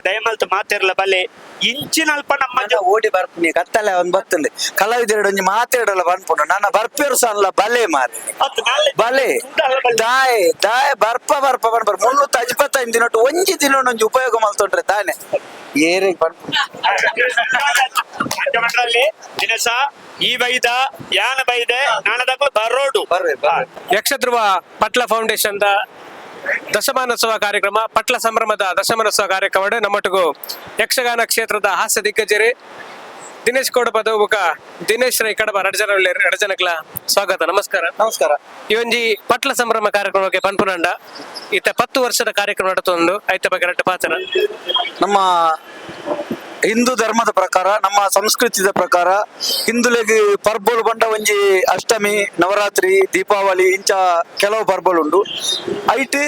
ದಯಮಲ್ತ್ ಮಾತೆರ್ಲ ಬಲೆ ಇಂಚಿನಲ್ಪ ನಮ್ಮ ನನ್ನ ಓಡಿ ಬರ್ಪುನಿ ಕತ್ತಲೆ ಒಂದ್ ಬತ್ತುಂಡು ಕಲಾವಿದೆರಡು ಒಂಜಿ ಮಾತೆರಡಲ ಪನ್ಪುಂಡು ನನ್ನ ಬರ್ಪೇರು ಸಲ್ಲ ಬಲೆ ಮಾರೆ. ಅತ್ ನಾಲೆ ಬಲೆ. ತೂಡಲ ಬಲೆ. ದಾಯೆ ದಾಯೆ ಬರ್ಪ ಬರ್ಪ ಪನ್ಪರ್ 325 ದಿನೊಟ್ಟು ಒಂಜಿ ದಿನ ಒಂಜಿ ಉಪಯೋಗ ಮಲ್ತೊಂಡ್ರೆ ತಾನೆ ಏರಿಗೆ ಪನ್ಪುಂಡು. ಅಂಚಮಂಡ್ರಲ್ಲಿ ದಿನಸ ಈ ಬೈದ ಯಾನ ಬೈದೆ ನಾನದಕ್ಕೂ ಬರೋಡು. ಬರ್ರಿ ಬರ್ರಿ. ಯಕ್ಷಧ್ರುವ ಪಟ್ಲ ಫೌಂಡೇಶನ್ the ದಶಮಾನೋತ್ಸವ ಕಾರ್ಯಕ್ರಮ, ಪಟ್ಲ ಸಂಭ್ರಮದ ದಶಮಾನೋತ್ಸವ ಕಾರ್ಯಕ್ರಮ. ನಮ್ಮೊಟ್ಟಿಗೂ ಯಕ್ಷಗಾನ ಕ್ಷೇತ್ರದ ಹಾಸ್ಯ ದಿಗ್ಗಜರೇ ದಿನೇಶ್ ಕೋಡಪದ ಬೊಕ ದಿನೇಶ್ ರೈ ಕಡಬ ರಡ್ ಜನ ಉಲ್ಲೆರ್. ರಡ್ ಜನಕ್ಲ ಸ್ವಾಗತ, ನಮಸ್ಕಾರ. ನಮಸ್ಕಾರ. ಈ ಒಂಜಿ ಪಟ್ಲ ಸಂಭ್ರಮ ಕಾರ್ಯಕ್ರಮಕ್ಕೆ ಪನ್ಪುನಂಡ ಇತ್ತ 10 ವರ್ಷದ ಕಾರ್ಯಕ್ರಮ ನಡತೊಂದು ಐತ ಬಗ್ಗೆ ರಡ್ಡು ಪಾತ್ರ. ನಮ್ಮ ಹಿಂದೂ ಧರ್ಮದ ಪ್ರಕಾರ, ನಮ್ಮ ಸಂಸ್ಕೃತಿದ ಪ್ರಕಾರ ಹಿಂದುಲೆಗ್ ಪರ್ಬೊಲು ಪಂಡ ಒಂಜಿ ಅಷ್ಟಮಿ, ನವರಾತ್ರಿ, ದೀಪಾವಳಿ ಇಂಚ ಕೆಲವು ಪರ್ಬೊಲು ಉಂಡು. ಐಟ್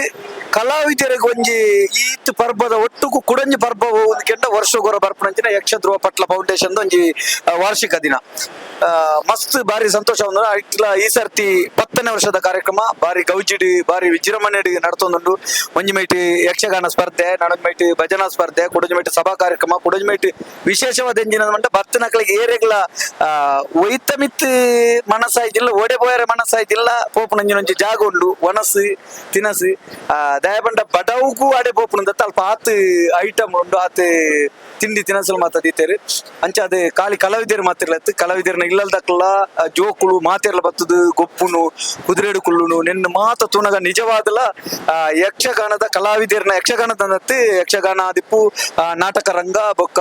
ಕಲಾವಿದರಿಗೆ ಒಂಜಿ ಈತ್ ಪರ್ಬದ ಒಟ್ಟುಕು ಕುಡಂಜಿ ಪರ್ಬ ಒಂದು ಕೆಂಡ ವರ್ಷಗೊರ ಬರ್ಪುನಂಚಿನ ಯಕ್ಷಧ್ರುವ ಪಟ್ಲ ಫೌಂಡೇಶನ್ ಒಂಜಿ ವಾರ್ಷಿಕ ದಿನ. ಮಸ್ತ್ ಬಾರಿ ಸಂತೋಷ ಉಂಡು. ಐಟ್ಲ ಈ ಸರ್ತಿ 10ನೇ ವರ್ಷದ ಕಾರ್ಯಕ್ರಮ ಬಾರಿ ಗೌಜಿಡ್ ಬಾರಿ ವಿಜೃಂಭಣೆಡ್ ನಡತೊಂದುಂಡು. ಒಂಜಿ ಮೈಟ್ ಯಕ್ಷಗಾನ ಸ್ಪರ್ಧೆ, ನಾನೊಂಜಿ ಮೈಟ್ ಭಜನಾ ಸ್ಪರ್ಧೆ, ಕುಡೊಂಜಿ ಮೈಟ್ ಸಭಾ ಕಾರ್ಯಕ್ರಮ, ಕುಡೊಂಜಿ ಮೈಟ್ ವಿಶೇಷವಾದ ಎಂಜಿನ ಮಂಟ ಭಕ್ತನಕ್ಳಿಗೆ ಏರೆಗ್ಲ ಒಯ್ತ ಮಿತ್ ಮನಸ್ಸಾಯ್ತಿಲ್ಲ, ಓಡೆ ಪೋಯರೆ ಮನಸ್ಸಾಯ್ತಿಲ್ಲ, ಪೋಪುನಂಜಿನೊಂಜಿ ಜಾಗ ಉಂಡು, ಒಣಸು ತಿನಸು ದಯಪಂಡ ಬಡವುಗೂ ಅಡೆ ಪೋಪುನಂದ ಅಲ್ಪ ಆತ್ ಐಟಮ್ ಉಂಡು, ಆತ್ ತಿಂಡಿ ತಿನಸಲು ಮಾತ ದೀತೇರು. ಅಂಚ ಅದು ಖಾಲಿ ಕಲಾವಿದರು ಮಾತಿರ್ಲ ಕಲಾವಿದರ್ನ ಇಲ್ಲಲ್ದಕ್ಲ ಜೋಕುಳು ಮಾತೆರ್ಲ ಬತ್ತದು ಗೊಪ್ಪುನು ಕುದುರೆಡು ಕುಳ್ಳುನು ನಿನ್ನ ಮಾತ ತುನಗ ನಿಜವಾದಲ ಯಕ್ಷಗಾನದ ಕಲಾವಿದರ್ನ ಯಕ್ಷಗಾನದ ಯಕ್ಷಗಾನ ದಿಪ್ಪು ನಾಟಕ ರಂಗ ಬೊಕ್ಕ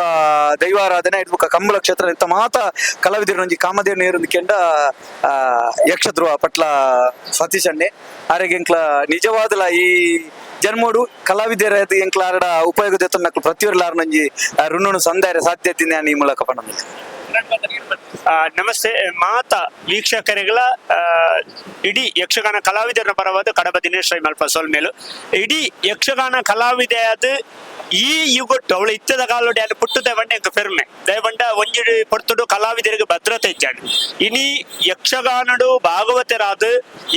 ದೈವಾರಾಧನೆ ಇದ್ ಬೊಕ್ಕ ಕಂಬಳ ಕ್ಷೇತ್ರ ಇಂತ ಮಾತ ಕಲಾವಿದರೊಂಜಿ ಕಾಮಧೇನು ನೀರು ಕೆಂಡ ಯಕ್ಷಧ್ರುವ ಪಟ್ಲ ಸತೀಶ್ ಅಣ್ಣೆ ಆರೆಗೆ ಎಂಕ್ಲ ನಿಜವಾದಲ ಈ ಜನ್ಮೋಡು ಕಲಾವಿದರ ಎಂಕ್ಲ ಆರಡ ಉಪಯೋಗ ದೇತೊನ್ನಕ್ಲು ಪ್ರತಿಯೊರ್ಲಾರನೊಂಜಿ ಋಣನು ಸಂದಾಯ ಸಾಧ್ಯತೆ ನಾನು ಈ ಮೂಲಕ ಪಣ್ಣೊಂದು. ನಮಸ್ತೆ ಮಾತ ವೀಕ್ಷಕರಿಗಳ ಇಡೀ ಯಕ್ಷಗಾನ ಕಲಾವಿದರ ಪರವಾದ ಕಡಬ ದಿನೇಶ್ ರೈ ಮಲ್ಪ ಸೊಲ್ಮೇಲು. ಇಡೀ ಯಕ್ಷಗಾನ ಕಲಾವಿದೆಯಾದ ಈ ಯುಗೊಟ್ಟು ಅವಳು ಇತ್ತದ ಕಾಲೋಡಿ ಅಲ್ಲಿ ಪುಟ್ಟು ದೇವಂಡ ಎಂಕ್ ಪೆರ್ಮೆ ದಯವಂಡ ಒಂಜಿ ಪೊರ್ತುಡು ಕಲಾವಿದರಿಗೆ ಭದ್ರತೆ ಇಚ್ಚಾಡು. ಇನಿ ಯಕ್ಷಗಾನಡು ಭಾಗವತರಾದ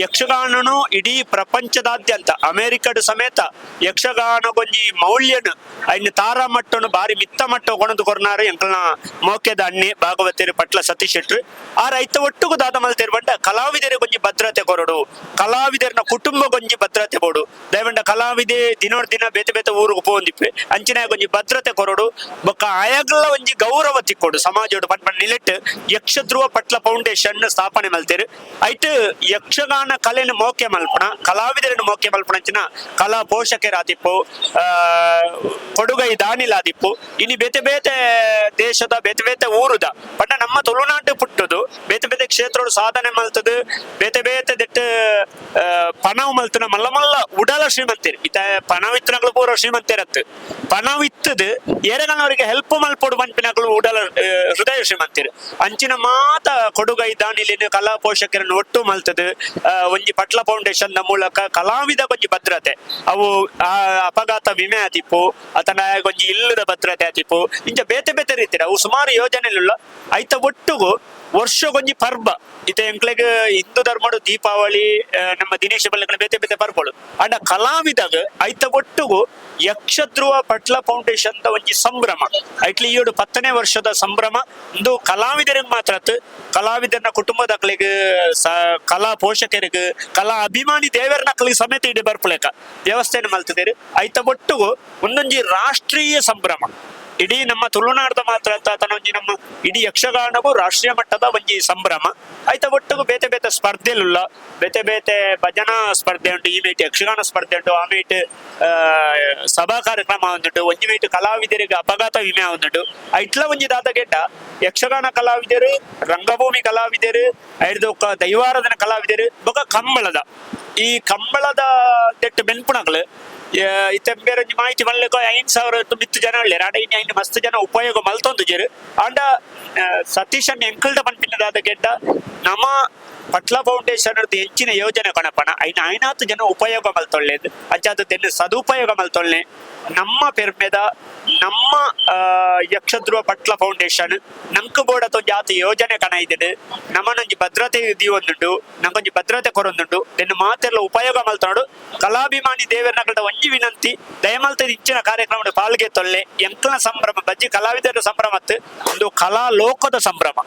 ಯಕ್ಷಗಾನನು ಇಡೀ ಪ್ರಪಂಚದಾದ್ಯಂತ ಅಮೆರಿಕಡು ಸಮೇತ ಯಕ್ಷಗಾನ ಗೊಂಜಿ ಮೌಲ್ಯನು ಐನ್ ತಾರಾ ಮಟ್ಟನು ಬಾರಿ ಮಿತ್ತ ಮಟ್ಟ ಕೊಣದು ಕೊರ್ನಾರು ಎಂಕಲ್ನ ಮೋಕೆದ ಅಣ್ಣೆ ಭಾಗವತರು ಪಟ್ಲ ಸತೀಶ್ ಶೆಟ್ರು. ಆ ರೈತ ಒಟ್ಟುಗು ದಾದ ಮಲ್ತೇರು ಬಂಡ ಕಲಾವಿದರಿಗೆ ಗೊಂಜಿ ಭದ್ರತೆ ಕೊರಡು, ಕಲಾವಿದರನ ಕುಟುಂಬ ಗೊಂಜಿ ಭದ್ರತೆ ಬೋಡು. ದಯವಂಡ ಕಲಾವಿದೆ ದಿನೋಡ್ ದಿನ ಬೇತೆ ಬೇತೆ ಊರುಗು ಪೋಂದಿಪ್ಪೆ ಅಂಚಿನ ಗೊಂಜಿ ಭದ್ರತೆ ಕೊರಡು ಬೊಕ್ಕ ಆಯಗ್ಲ ಒಂಜಿ ಗೌರವ ತಿಕ್ಕೊಡು ಸಮಾಜೋಡು ಪಟ್ ನಿಲೆಟ್ ಯಕ್ಷಧ್ರುವ ಪಟ್ಲ ಫೌಂಡೇಶನ್ ಸ್ಥಾಪನೆ ಮಲ್ತೇರು. ಐಟ್ ಯಕ್ಷಗಾನ ಕಲೆನ ಮೋಕೆ ಮಲ್ಪಣ ಕಲಾವಿದರನ್ನು ಮೋಕೆ ಮಲ್ಪಣ ಅಂಚಿನ ಕಲಾ ಪೋಷಕರಾದಿಪ್ಪು ಕೊಡುಗೈ ದಾನಿಲಾದಿಪ್ಪು ಇನಿ ಬೇತೆ ಬೇತೆ ದೇಶದ ಬೇತೆ ಬೇತೆ ಊರುದ ಪಂಡ ನಮ್ಮ ತುಳುನಾಡು ಪುಟ್ಟುದು ಬೇತೆ ಬೇತೆ ಕ್ಷೇತ್ರಡು ಸಾಧನೆ ಮಲ್ತದು ಬೇತೆ ಬೇತೆ ದಿಟ್ಟ ಪಣವು ಮಲ್ತನ ಮಲ್ಲ ಮಲ್ಲ ಉಡಲ ಶ್ರೀಮಂತರು ಇತ ಪಣವಿತ್ತನಗಳು ಪೂರ ಶ್ರೀಮಂತರತ್ತು ಪಣವಿತ್ತದು ಏರೆಗನವರಿಗೆ ಹೆಲ್ಪ್ ಮಲ್ಪೊಡು ಪನ್ಪಿನಗಳು ಉಡಲ ಹೃದಯ ಶ್ರೀಮಂತರು ಅಂಚಿನ ಮಾತ ಕೊಡುಗೈ ದಾನಿಲಿನ ಕಲಾ ಪೋಷಕರನ್ನು ಒಟ್ಟು ಮಲ್ತದು ಒಂಜಿ ಪಟ್ಲ ಫೌಂಡೇಶನ್ ದ ಮೂಲಕ ಕಲಾವಿದ ಒಂಜಿ ಭದ್ರತೆ ಅವು ಅಪಘಾತ ವಿಮೆ ಆತಿಪ್ಪು ಅತನ ಒಂಜಿ ಇಲ್ಲದ ಭದ್ರತೆ ಆತಿಪ್ಪು ಇಂಚ ಬೇತೆ ಬೇತೆ ರೀತಿ ಅವು ಸುಮಾರು ಯೋಜನೆಲುಲ್ಲ. ಐತ ಒಟ್ಟುಗು ವರ್ಷಗೊಂಜಿ ಪರ್ಬ ಇತ್ತೆ ಎಂಕ್ಲೆಗ್ ಹಿಂದೂ ಧರ್ಮಡು ದೀಪಾವಳಿ ನಮ್ಮ ದಿನೇಶ ಬಲ್ಲಗಳ ಬೇತೆ ಬೇತೆ ಪರ್ಬಳು ಅಂಡ ಕಲಾವಿದಾಗ ಐತ ಒಟ್ಟುಗು ಯಕ್ಷಧ್ರುವ ಪಟ್ಲ ಫೌಂಡೇಶನ್ ದ ಒಂಜಿ ಸಂಭ್ರಮ ಐಟ್ಲಿ ಈಡು 10ನೇ ವರ್ಷದ ಸಂಭ್ರಮ. ಇಂದು ಕಲಾವಿದರಿಗೆ ಮಾತ್ರ ಅತ್ ಕಲಾವಿದರನ ಕುಟುಂಬದಕ್ಲಿಗೆ ಕಲಾ ಪೋಷಕರಿಗೆ ಕಲಾ ಅಭಿಮಾನಿ ದೇವರನಕ್ಲಿಗೆ ಸಮೇತ ಇಡೀ ಬರ್ಪುಲೆಕ ವ್ಯವಸ್ಥೆಯನ್ನು ಮಲ್ತಿದ್ದೀರಿ. ಐತ ಒಟ್ಟುಗು ಒಂದೊಂಜಿ ರಾಷ್ಟ್ರೀಯ ಸಂಭ್ರಮ ಇಡೀ ನಮ್ಮ ತುಳುನಾಡ್ದ ಮಾತ್ರ ಅತ್ತ ತನ್ನ ಒಂಜಿ ನಮ್ಮ ಇಡೀ ಯಕ್ಷಗಾನವು ರಾಷ್ಟ್ರೀಯ ಮಟ್ಟದ ಒಂಜಿ ಸಂಭ್ರಮ. ಆಯ್ತ ಒಟ್ಟಿಗೂ ಬೇತೆ ಬೇತೆ ಸ್ಪರ್ಧೆಲುಲ್ಲ ಬೇತೆ ಬೇತೆ ಭಜನಾ ಸ್ಪರ್ಧೆ ಉಂಟು, ಈ ಮೇಟ್ ಯಕ್ಷಗಾನ ಸ್ಪರ್ಧೆ ಉಂಟು, ಆ ಮೇಟ್ ಸಭಾ ಕಾರ್ಯಕ್ರಮ ಉಂಟು, ಒಂಜಿ ಮೇಟ್ ಕಲಾವಿದರಿಗೆ ಅಪಘಾತ ವಿಮೆ ಉಂಟು. ಐಟ್ಲ ಒಂಜಿ ದಾದ ಗೆಟ್ಟ ಯಕ್ಷಗಾನ ಕಲಾವಿದರು, ರಂಗಭೂಮಿ ಕಲಾವಿದರು, ಐಡ್ದು ದೈವಾರಾಧನ ಕಲಾವಿದರು ಬೊಕ ಕಂಬಳದ ಈ ಕಂಬಳದ ದೆಟ್ಟು ಬೆನ್ಪುಣಗಳು ಇತ್ತೆ ಬೇರೆ ಒಂಜಿ ಮಾಹಿತಿ ಮಲ್ಲೆಕೋ 5000 ಮಿತ್ತು ಜನ ಉಲ್ಲೆರ್. ಆಂಡ ಇನಿ ಐನ್ ಮಸ್ತ್ ಜನ ಉಪಯೋಗ ಮಲ್ತೊಂದುಜೆರ್. ಆಂಡ ಸತೀಶನ್ ಎಂಕಲ್ದ ಪನ್ಪಿನದಾದ ಗೆಡ್ಡ ನಮ ಪಟ್ಲ ಫೌಂಡೇಶನ್ ಹೆಚ್ಚಿನ ಯೋಜನೆ ಕಣಪಣ ಐನ ಐನಾತ್ ಜನ ಉಪಯೋಗ ಮಲ್ತೊಳ್ಳೇದು ಅಂಚಾದ ತೆನ್ನು ಸದುಪಯೋಗ ಮಲ್ತೊಳ್ಳೆ ನಮ್ಮ ಪೆರ್ಮೆದ ನಮ್ಮ ಯಕ್ಷಧ್ರುವ ಪಟ್ಲ ಫೌಂಡೇಶನ್ ನಂಕ್ ಬೋಡ ಜಾತಿ ಯೋಜನೆ ಕಣ ಇದ್ದಿದ್ದು ನಮ್ಮನೊಂಜಿ ಭದ್ರತೆ ದೀವೊಂದುಂಡು ನಂಗೊಂಜಿ ಭದ್ರತೆ ಕೊರೊಂದುಂಡು ದೆನ್ನು ಮಾತೆಲ್ಲ ಉಪಯೋಗ ಮಲ್ತೊಂಡು ಕಲಾಭಿಮಾನಿ ದೇವರನಗಲ್ಡ ಒಂಜಿ ಒಂಜಿ ವಿನಂತಿ, ದಯಮಲ್ತ ಇಂಚಿನ ಕಾರ್ಯಕ್ರಮ ಪಾಲ್ಗೆ ತೊಲ್ಲೆ. ಎಂಕ್ಲ ಸಂಭ್ರಮ ಬಜ್ಜಿ ಕಲಾವಿದರ ಸಂಭ್ರಮತ್, ಒಂದು ಕಲಾ ಲೋಕದ ಸಂಭ್ರಮ.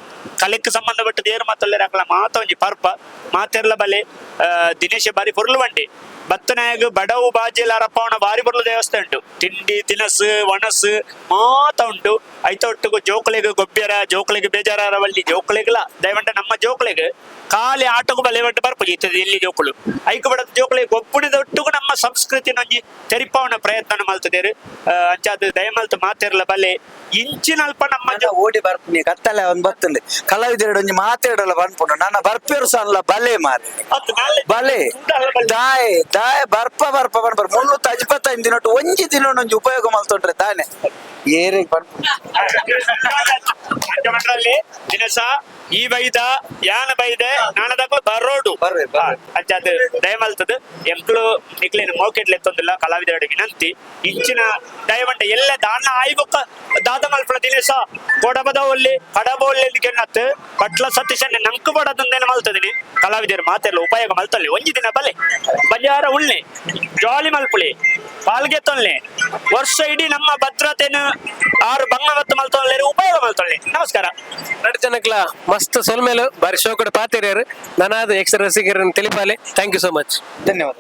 ಕಲೆಕ್ ಸಂಬಂಧಪಟ್ಟ ದೇರು ಮಾತೊಲ್ಲೆ ಅಕಲ ಮಾತ ಒಂಜಿ ಪರ್ಪ ಮಾತೆರ್ಲ ಬಲೆ. ದಿನೇಶ ಬಾರಿ ಪೊರ್ಲು ಬಂಡಿ ಬತ್ತನಾಯಗ ಬಡವು ಬಾಜೆಲ್ ಅರಪ್ಪವನ ಬಾರಿ ಪೊರ್ಲು ದೇವಸ್ಥಾನ ಉಂಟು. ತಿಂಡಿ ತಿನಸು ಒಣಸು ಮಾತ ಉಂಟು. ಐತ ಒಟ್ಟುಗು ಜೋಕುಲೆಗ್ ಗೊಬ್ಬ್ಯರ, ಜೋಕುಲೆಗ್ ಬೇಜಾರ ಬಲ್ಲಿ. ಜೋಕುಲೆಗ್ಲ ದಯವಂಟ ನಮ್ಮ ಜೋಕುಲೆಗ್ ಖಾಲಿ ಆಟಕ್ಕೂ ಬಲೆ ಬಂಟ ಬರ್ಪುಜಿ ಇತ್ತದ ಎಲ್ಲಿ ಜೋಕುಲು. ಐಕು ಬಡದ ಜೋಕುಲೆಗ್ ಗೊಬ್ಬುಣಿದ ಒಟ್ಟುಗು ನಮ್ಮ ಸಂಸ್ಕೃತಿನ ಒಂಜಿ ತೆರಿಪಾವನ ಪ್ರಯತ್ನ ಮಲ್ತದೇರು. ಅಂಚಾದ್ ದಯಮಲ್ತ್ ಮಾತೆರ್ಲ ಬಲೆ ಇಂಚಿನ ಅಲ್ಪ ನಮ್ಮ ಓಡಿ ಬರ್ಪುನಿ ಕತ್ತಲೆ ಒಂದ್ ಬತ್ತುಂಡು. ಕಲಾವಿದೆರಡು ಒಂಜಿ ಮಾತೆರಡಲ ಪನ್ಪುಂಡು. ನನ್ನ ಬರ್ಪೇರು ಸನ್ಲ ಬಲೆ ಮಾರೆ. ಅತ್ ನಾಲೆ ಬಲೆ. ದಾಯೆ ದಾಯೆ ಬರ್ಪ ಬರ್ಪ ಪನ್ಪರ್ 325 ದಿನೊಟ್ಟು ಒಂಜಿ ದಿನ ಒಂಜಿ ಉಪಯೋಗ ಮಲ್ತೊಂಡ್ರೆ ತಾನೆ ಏರೆ ಪನ್ಪುಂಡು. ಅಂಚ ದಿನಸ ಈ ಬೈದ ಯಾನ ಬೈದೆ ನಾನದಕ್ಕ ಬರೋಡು. ಬರ್ರೆ, ಬರ್ರೆ. ಅಂಚಾದ್ ದಯಮಲ್ತದ ಎಂಕ್ಲು ನಿಕ್ಲೇನು ಮೋಕೆಟ್ಲೆ ಎತ್ತೊಂದಿಲ್ಲ. ಕಲಾವಿದರ ವಿನಂತಿ, ಇಂಚಿನ ದಯವಂಟ ಎಲ್ಲ ದಾನ ಆಯ್ಬೊಕ್ಕ ದಾದ ಮಲ್ಪುನ ದಿನೇಶ ಕೊಡಬದ ಒಲ್ಲಿ ಕಡಬ ಒಲ್ಲಿ ಕೆನ್ನತ್ ಪಟ್ಲ ಸತೀಶನ್ ನಂಕು ಬಡದಂದೇನ ಮಲ್ತದಿನಿ. ಕಲಾವಿದರು ಮಾತೆಲ್ಲ ಉಪಯೋಗ ಮಲ್ತಲ್ಲಿ. ಒಂಜಿ ದಿನ ಬಲೆ, ಬಜಾರ ಉಳ್ಳೆ, ಜಾಲಿ ಮಲ್ಪುಳಿ, ಪಾಲ್ಗೆ ತೊಲ್ಲೆ. ವರ್ಷ ಇಡೀ ನಮ್ಮ ಭದ್ರತೆನು ಆರು ಬಂಗ ಮತ್ತು ಮಲ್ತೊಲ್ಲೆ, ಉಪಯೋಗ ಮಲ್ತೊಲ್ಲೆ. ನಮಸ್ಕಾರ. ರಡ್ಡ್ ಜನಕ್ಲ ಮಸ್ತ್ ಸೊಲ್ಮೆಲು. ಬಾರಿ ಶೋಕಡ್ ಪಾತೆರ್ಯಾರು. ನಾನಾದ X ರಸಿಕರನ್ ತಿಳಿಪಾಲೆ. Thank you so much. ಧನ್ಯವಾದ.